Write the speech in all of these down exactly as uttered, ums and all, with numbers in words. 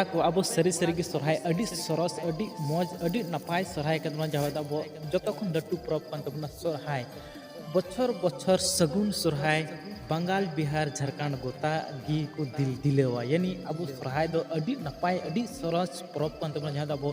ᱠᱚ, ᱟᱵᱚ ᱥᱟᱹᱨᱤ ᱥᱟᱹᱨᱤ ᱜᱮ ᱥᱚᱨᱦᱟᱭ ᱟᱹᱰᱤ ᱥᱚᱨᱚᱥ, ᱟᱹᱰᱤ ᱢᱚᱡᱽ, ᱟᱹᱰᱤ ᱱᱟᱯᱟᱭ ᱥᱚᱨᱦᱟᱭ ᱠᱟᱱ ᱛᱟᱵᱚᱱᱟ, ᱡᱟᱦᱟᱸ ᱫᱚ ᱟᱵᱚ ᱡᱚᱛᱚ ᱠᱷᱚᱱ ᱞᱟᱹᱴᱩ ᱯᱚᱨᱚᱵᱽ ᱠᱟᱱ ᱛᱟᱵᱚᱱᱟ ᱥᱚᱨᱦᱟᱭ᱾ ᱵᱚᱪᱷᱚᱨ ᱵᱚᱪᱷᱚᱨ ᱥᱟᱹᱜᱩᱱ ᱥᱚᱨᱦᱟᱭ ᱵᱟᱝᱜᱟᱞ, ᱵᱤᱦᱟᱨ, ᱡᱷᱟᱲᱠᱷᱚᱸᱰ ᱜᱚᱴᱟ ᱜᱮ ᱠᱚ ᱫᱤᱞ ᱫᱤᱞᱟᱹᱣᱟ᱾ ᱭᱟᱱᱤ ᱟᱵᱚ ᱥᱚᱨᱦᱟᱭ ᱫᱚ ᱟᱹᱰᱤ ᱱᱟᱯᱟᱭ, ᱟᱹᱰᱤ ᱥᱚᱨᱚᱥ ᱯᱚᱨᱚᱵᱽ ᱠᱟᱱ ᱛᱟᱵᱚᱱᱟ, ᱡᱟᱦᱟᱸ ᱫᱚ ᱟᱵᱚ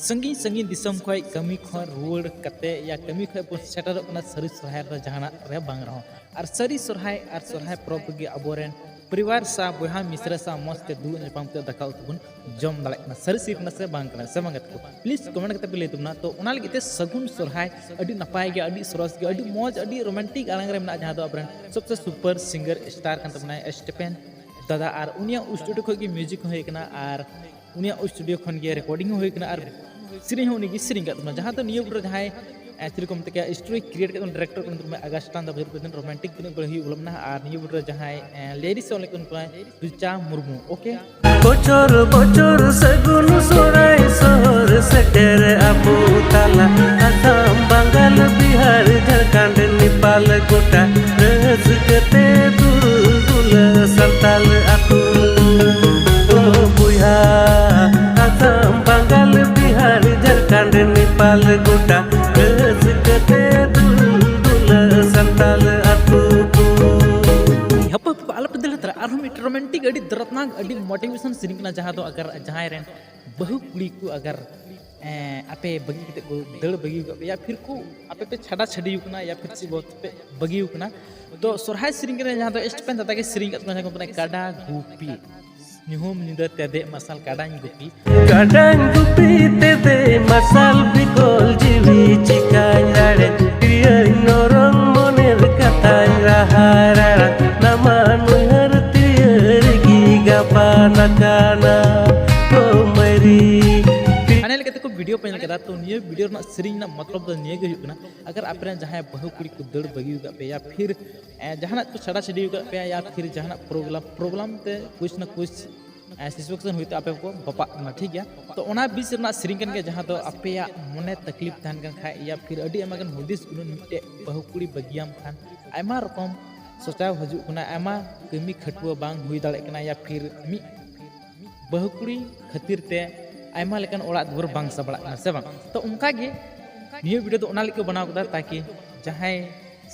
ᱥᱟᱺᱜᱤᱧ ᱥᱟᱺᱜᱤᱧ ᱫᱤᱥᱚᱢ ᱠᱷᱚᱱ ᱠᱟᱹᱢᱤ ᱠᱷᱚᱱ ᱨᱩᱣᱟᱹᱲ ᱠᱟᱛᱮ ᱭᱟ ᱠᱟᱹᱢᱤ ᱠᱷᱚᱱ ᱵᱚᱱ ᱥᱮᱴᱮᱨᱚᱜ ᱠᱟᱱᱟ ᱥᱟᱹᱨᱤ ᱥᱚᱨᱦᱟᱭ ᱨᱮ ᱡᱟᱦᱟᱱᱟᱜ ᱨᱮ ᱵᱟᱝ ᱨᱮᱦᱚᱸ᱾ ᱟᱨ ᱥᱟᱹᱨᱤ ᱥᱚᱨᱦᱟᱭ ᱟᱨ ᱥᱚᱨᱦᱟᱭ ᱯᱚᱨᱚᱵᱽ ᱨᱮᱜᱮ ᱟᱵᱚᱨᱮᱱ ᱯᱚᱨᱤᱵᱟᱨ ᱥᱟᱶ, ᱵᱚᱭᱦᱟ ᱢᱤᱥᱨᱟ ᱥᱟᱶ ᱢᱚᱡᱽ ᱛᱮ ᱫᱩᱲᱩᱵ ᱧᱟᱯᱟᱢ ᱠᱟᱛᱮ ᱫᱟᱠᱟ ᱩᱛᱩ ᱵᱚᱱ ᱡᱚᱢ ᱫᱟᱲᱮᱭᱟᱜ ᱠᱟᱱᱟ᱾ ᱥᱟᱹᱨᱤ ᱥᱟᱹᱨᱤ ᱠᱟᱱᱟ ᱥᱮ ᱵᱟᱝ ᱠᱟᱱᱟ, ᱥᱮ ᱵᱟᱝ ᱜᱟᱛᱮ ᱠᱚ? ᱯᱞᱤᱡᱽ ᱠᱚᱢᱮᱱᱴ ᱠᱟᱛᱮ ᱯᱮ ᱞᱟᱹᱭ ᱛᱟᱵᱚᱱᱟ᱾ ᱛᱚ ᱚᱱᱟ ᱞᱟᱹᱜᱤᱫ ᱛᱮ ᱥᱟᱹᱜᱩᱱ ᱥᱚᱨᱦᱟᱭ ᱟᱹᱰᱤ ᱱᱟᱯᱟᱭ ᱜᱮ, ᱟᱹᱰᱤ ᱥᱚᱨᱚᱥ ᱜᱮ, ᱟᱹᱰᱤ ᱢᱚᱡᱽ, ᱟᱹᱰᱤ ᱨᱳᱢᱟᱱᱴᱤᱠ ᱟᱲᱟᱝ ᱨᱮ ᱢᱮᱱᱟᱜᱼᱟ, ᱡᱟᱦᱟᱸ ᱫᱚ ᱟᱵᱚᱨᱮᱱ ᱥᱚᱵᱥᱮ ᱥᱩᱯᱟᱨ ᱥᱤᱝᱜᱟᱨ ᱥᱴᱟᱨ ᱠᱟᱱ ᱛᱟᱵᱚᱱᱟᱭ ᱮᱥᱴᱤᱯᱮᱱ ᱫᱟᱫᱟ, ᱟᱨ ᱩᱱᱤᱭᱟᱜ ᱥᱴᱩᱰᱤᱭᱳ ᱠᱷᱚᱱ ᱜᱮ ᱢᱤᱭᱩᱡᱤᱠ ᱦᱚᱸ ᱦᱩᱭ ᱠᱟᱱᱟ, ᱟᱨ ᱩᱱᱤᱭᱟᱜ ᱥᱴᱩᱰᱤᱭᱳ ᱠᱷᱚᱱ ᱜᱮ ᱨᱮᱠᱚᱨᱰᱤᱝ ᱦᱚᱸ ᱦᱩᱭ ᱠᱟᱱᱟ, ᱟᱨ ᱥᱮᱨᱮᱧ ᱦᱚᱸ ᱩᱱᱤ ᱜᱮ ᱥᱮᱨᱮᱧ ᱠᱟᱜ ᱛᱟᱵᱚᱱᱟ᱾ ᱡᱟᱦᱟᱸ ᱫᱚ ᱱᱤᱭᱟᱹ ᱵᱚᱞᱮ ᱡᱟᱦᱟᱸᱭ ᱮ, ᱪᱮᱫ ᱠᱚ ᱢᱮᱛᱟᱭ ᱠᱟᱱᱟ, ᱥᱴᱳᱨᱤ ᱠᱨᱤᱭᱮᱴ ᱠᱟᱛᱮ ᱰᱤᱨᱮᱠᱴᱚᱨ ᱠᱟᱱ ᱛᱟᱵᱚᱱᱟ ᱟᱜᱟᱥᱴᱟᱱ ᱫᱟ ᱵᱟᱡᱟᱨ ᱯᱨᱮᱡᱮᱱᱴ ᱨᱳᱢᱟᱱᱴᱤᱠ ᱛᱤᱱᱟᱹᱜ ᱵᱟᱹᱲᱤᱡ ᱦᱩᱭᱩᱜ ᱵᱚᱞᱚ ᱢᱮᱱᱟᱜᱼᱟ, ᱟᱨ ᱱᱤᱭᱟᱹ ᱵᱚᱞᱮ ᱡᱟᱦᱟᱸᱭ ᱮ, ᱞᱤᱨᱤᱠᱥ ᱮ ᱚᱞ ᱠᱟᱱᱟ ᱨᱤᱪᱟ ᱢᱩᱨᱢᱩ᱾ ᱳᱠᱮ᱾ ᱵᱚᱪᱷᱚᱨ ᱵᱚᱪᱷᱚᱨ ᱥᱟᱹᱜᱩᱱ ᱥᱚᱨᱦᱟᱭ ᱥᱚᱦᱚᱨ ᱥᱮᱴᱮᱨ ᱟᱵᱚ ᱛᱟᱞᱟ, ᱟᱥᱟᱢ ᱵᱟᱝᱜᱟᱞ ᱵᱤᱦᱟᱨ ᱡᱷᱟᱲᱠᱷᱚᱸᱰ ᱱᱮᱯᱟᱞ ᱜᱚᱴᱟ ᱨᱟᱹᱥᱠᱟᱹ ᱛᱮ ᱫᱩᱞ ᱫᱩᱞᱟᱹ ᱥᱟᱱᱛᱟᱞ ᱟᱹᱛᱩ᱾ ᱳ ᱵᱚᱭᱦᱟ, ᱟᱥᱟᱢ ᱵᱟᱝᱜᱟᱞ ᱵᱤᱦᱟᱨ ᱡᱷᱟᱲᱠᱷᱚᱸᱰ ᱱᱮᱯᱟᱞ ᱜᱚᱴᱟ ᱨᱟᱹᱥᱠᱟᱹ ᱛᱮ ᱫᱩᱞ ᱫᱩᱞᱟᱹ ᱥᱟᱱᱛᱟᱞ ᱟᱹᱛᱩ ᱠᱚ᱾ ᱦᱟᱯᱮ ᱦᱟᱯᱮ ᱟᱞᱚᱯᱮ ᱫᱟᱹᱲ ᱦᱟᱛᱟᱲᱟ, ᱟᱨᱦᱚᱸ ᱢᱤᱫᱴᱮᱱ ᱨᱳᱢᱟᱱᱴᱤᱠ ᱟᱹᱰᱤ ᱫᱚᱨᱫᱽᱱᱟᱠ ᱟᱹᱰᱤ ᱢᱳᱴᱤᱵᱷᱮᱥᱚᱱ ᱥᱮᱨᱮᱧ ᱠᱟᱱᱟ, ᱡᱟᱦᱟᱸ ᱫᱚ ᱟᱜᱟᱨ ᱡᱟᱦᱟᱸᱭ ᱨᱮᱱ ᱵᱟᱹᱦᱩ ᱠᱩᱲᱤ ᱠᱚ ᱟᱜᱟᱨ ᱮᱸ, ᱟᱯᱮ ᱵᱟᱹᱜᱤ ᱠᱟᱛᱮ ᱠᱚ ᱫᱟᱹᱲ ᱵᱟᱹᱜᱤ ᱟᱠᱟᱫ ᱯᱮᱭᱟ, ᱯᱷᱤᱨ ᱠᱚ ᱟᱯᱮ ᱯᱮ ᱪᱷᱟᱰᱟ ᱪᱷᱟᱹᱰᱤ ᱟᱠᱟᱱᱟ ᱭᱟ ᱯᱷᱤᱨ ᱪᱮᱫ ᱵᱚᱞ ᱯᱮ ᱵᱟᱹᱜᱤ ᱟᱠᱟᱱᱟ᱾ ᱛᱚ ᱥᱚᱨᱦᱟᱭ ᱥᱮᱨᱮᱧ ᱠᱟᱱᱟ ᱡᱟᱦᱟᱸ ᱫᱚ ᱮᱥᱴᱤᱯᱮᱱ ᱫᱟᱫᱟ ᱜᱮ ᱥᱮᱨᱮᱧ ᱟᱠᱟᱫ ᱛᱟᱵᱚᱱᱟ, ᱡᱟᱦᱟᱸ ᱠᱚ ᱢᱮᱛᱟᱜ ᱠᱟᱱᱟ ᱠᱟᱰᱟ ᱜᱩᱯᱤ, ᱧᱩᱦᱩᱢ ᱧᱤᱫᱟᱹ ᱛᱮᱫᱮᱡ ᱢᱟᱨᱥᱟᱞ ᱠᱟᱰᱟᱧ ᱜᱩᱯᱤ᱾ ᱠᱟᱰᱟᱧ ᱜᱩᱯᱤ ᱛᱮᱫᱮᱡ ᱢᱟᱨᱥᱟᱞ ᱵᱤᱠᱚᱞ ᱡᱤᱣᱤ ᱪᱤᱠᱟᱹᱧ ᱫᱟᱲᱮ, ᱯᱤᱭᱟᱹᱧ ᱱᱚᱨᱚᱢ ᱢᱚᱱᱮᱨ ᱠᱟᱛᱷᱟᱧ ᱨᱟᱦᱟ ᱨᱟᱲᱟ, ᱱᱟᱢᱟ ᱱᱩᱭᱦᱟᱹᱨ ᱛᱤᱭᱟᱹ ᱨᱮᱜᱮ ᱜᱟᱵᱟᱱ ᱟᱠᱟᱱᱟ᱾ ᱳ ᱢᱟᱹᱨᱤ᱾ ᱯᱷᱟᱭᱱᱟᱞ ᱠᱟᱛᱮ ᱠᱚ ᱵᱷᱤᱰᱤᱭᱳ ᱯᱮ ᱧᱮᱞ ᱠᱮᱫᱟ, ᱛᱚ ᱱᱤᱭᱟᱹ ᱵᱷᱤᱰᱤᱭᱳ ᱨᱮᱱᱟᱜ ᱥᱮᱨᱮᱧ ᱨᱮᱱᱟᱜ ᱢᱚᱛᱞᱚᱵ ᱫᱚ ᱱᱤᱭᱟᱹ ᱜᱮ ᱦᱩᱭᱩᱜ ᱠᱟᱱᱟ, ᱟᱜᱟᱨ ᱟᱯᱮ ᱨᱮᱱ ᱡᱟᱦᱟᱸᱭ ᱵᱟᱹᱦᱩ ᱠᱩᱲᱤ ᱠᱚ ᱫᱟᱹᱲ ᱵᱟᱹᱜᱤ ᱟᱠᱟᱫ ᱯᱮᱭᱟ, ᱯᱷᱤᱨ ᱮ, ᱡᱟᱦᱟᱱᱟᱜ ᱠᱚ ᱪᱷᱟᱰᱟ ᱪᱷᱟᱹᱰᱤ ᱟᱠᱟᱫ ᱯᱮᱭᱟ ᱭᱟ ᱯᱷᱤᱨ ᱡᱟᱦᱟᱱᱟᱜ ᱯᱨᱳᱵᱞᱮᱢ ᱯᱨᱳᱵᱞᱮᱢ ᱛᱮ ᱠᱩᱪ ᱱᱟ ᱠᱩᱪ ᱥᱤᱪᱩᱭᱮᱥᱚᱱ ᱦᱩᱭᱛᱮ ᱟᱯᱮ ᱠᱚ ᱵᱟᱯᱟᱜ ᱠᱟᱱᱟ, ᱴᱷᱤᱠ ᱜᱮᱭᱟ? ᱛᱚ ᱚᱱᱟ ᱵᱤᱪ ᱨᱮᱱᱟᱜ ᱥᱮᱨᱮᱧ ᱠᱟᱱ ᱜᱮᱭᱟ, ᱡᱟᱦᱟᱸ ᱫᱚ ᱟᱯᱮᱭᱟᱜ ᱢᱚᱱᱮ ᱛᱟᱠᱞᱤᱯ ᱛᱟᱦᱮᱱ ᱠᱟᱱ ᱠᱷᱟᱡ ᱭᱟ ᱯᱷᱤᱨ ᱟᱹᱰᱤ ᱟᱭᱢᱟ ᱜᱟᱱ ᱦᱩᱫᱤᱥ ᱜᱩᱱᱟᱹᱱ ᱢᱤᱫᱴᱮᱡ ᱵᱟᱹᱦᱩ ᱠᱩᱲᱤ ᱵᱟᱹᱜᱤᱭᱟᱢ ᱠᱷᱟᱱ ᱟᱭᱢᱟ ᱨᱚᱠᱚᱢ ᱥᱚᱪᱟᱣ ᱦᱤᱡᱩᱜ ᱠᱟᱱᱟ, ᱟᱭᱢᱟ ᱠᱟᱹᱢᱤ ᱠᱷᱟᱹᱴᱩᱣᱟᱹ ᱵᱟᱝ ᱦᱩᱭ ᱫᱟᱲᱮᱭᱟᱜ ᱠᱟᱱᱟ ᱭᱟ ᱯᱷᱤᱨ ᱢᱤᱫ ᱵᱟᱹᱦᱩ ᱠᱩᱲᱤ ᱠᱷᱟᱹᱛᱤᱨ ᱛᱮ ᱟᱭᱢᱟ ᱞᱮᱠᱟᱱ ᱚᱲᱟᱜ ᱫᱩᱣᱟᱹᱨ ᱵᱟᱝ ᱥᱟᱵᱲᱟᱜ ᱠᱟᱱᱟ, ᱥᱮ ᱵᱟᱝ? ᱛᱚ ᱚᱱᱠᱟ ᱜᱮ ᱱᱤᱭᱟᱹ ᱵᱷᱤᱰᱤᱭᱳ ᱫᱚ ᱚᱱᱟ ᱞᱟᱹᱜᱤᱫ ᱠᱚ ᱵᱮᱱᱟᱣ ᱠᱮᱫᱟ, ᱛᱟᱠᱤ ᱡᱟᱦᱟᱸᱭ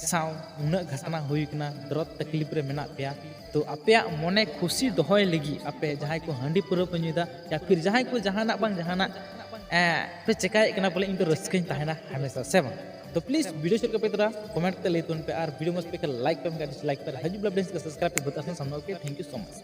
ᱥᱟᱶ ᱩᱱᱟᱹᱜ ᱜᱷᱟᱴᱱᱟ ᱦᱩᱭ ᱠᱟᱱᱟ, ᱫᱚᱨᱚᱫ ᱛᱟᱠᱞᱤᱯ ᱨᱮ ᱢᱮᱱᱟᱜ ᱯᱮᱭᱟ, ᱛᱚ ᱟᱯᱮᱭᱟᱜ ᱢᱚᱱᱮ ᱠᱷᱩᱥᱤ ᱫᱚᱦᱚᱭ ᱞᱟᱹᱜᱤᱫ ᱟᱯᱮ ᱡᱟᱦᱟᱸᱭ ᱠᱚ ᱦᱟᱺᱰᱤ ᱯᱟᱹᱣᱨᱟᱹ ᱯᱮ ᱧᱩᱭᱮᱫᱟ, ᱭᱟ ᱯᱷᱤᱨ ᱡᱟᱦᱟᱸᱭ ᱠᱚ ᱡᱟᱦᱟᱱᱟᱜ ᱵᱟᱝ ᱡᱟᱦᱟᱱᱟᱜ ᱮ, ᱯᱮ ᱪᱮᱠᱟᱭᱮᱫ ᱠᱟᱱᱟ, ᱵᱚᱞᱮ ᱤᱧ ᱫᱚ ᱨᱟᱹᱥᱠᱟᱹᱧ ᱛᱟᱦᱮᱱᱟ ᱦᱟᱢᱮᱥᱟ, ᱥᱮ ᱵᱟᱝ? ᱛᱚ ᱯᱞᱤᱡ ᱵᱷᱤᱰᱤᱭᱳ ᱪᱮᱫ ᱞᱮᱠᱟ ᱯᱮ ᱛᱚᱨᱟ ᱠᱚᱢᱮᱱᱴ ᱛᱮ ᱞᱟᱹᱭ ᱛᱟᱵᱚᱱ ᱯᱮ, ᱟᱨ ᱵᱷᱤᱰᱤᱭᱳ ᱢᱚᱡᱽ ᱯᱮ ᱠᱷᱟᱱ ᱞᱟᱭᱤᱠ ᱯᱮ, ᱮᱢ ᱠᱷᱟᱱ ᱰᱤᱥᱞᱟᱭᱤᱠ ᱯᱮ, ᱟᱨ ᱦᱤᱡᱩᱜ ᱵᱞᱚᱜ ᱥᱟᱢᱱᱟ᱾ Okay, thank you so much.